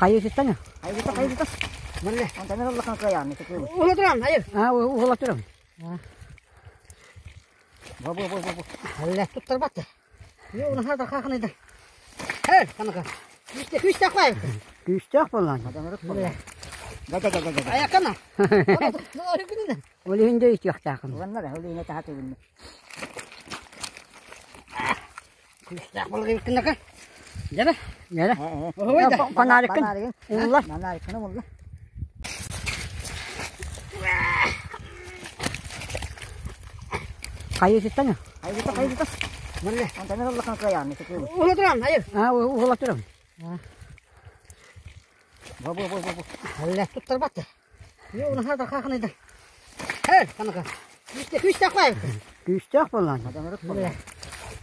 Хайысыттан. Хайысыттан, хайысыттан. Манна. Онтон улахан кыайаан ити. Ула туран, айыр. А, ула туран. Бу бу бу бу. Алла туттарбат. Yo, наһаа да хаахынайда. Хэр, канака. Күсте, күсте қай. Күүстээх буоллаҕа. Мадамырык буолла. Да да да да да. Аяккана. Ол иһин дьэ итиэхтээххин. Уонна да ол иһин таһа түгүннэ. Күстээх балыгы кыннака. Дьэ. Нэрэ. Ой да. Фонариккын улла. Фонариккын улла. Хайысыттан. Хайысыттан, хайысыттан. Манна. Онтон улахан кыайаан ити. Ула туран, айыр. А, ула туран. Бу бу бу бу. Алла туттарбат. Yo, наһаа да хаахынайда. Хэр, канака. Күсте, күсте қай. Күүстээх буоллаҕа. Мадамырык буолла.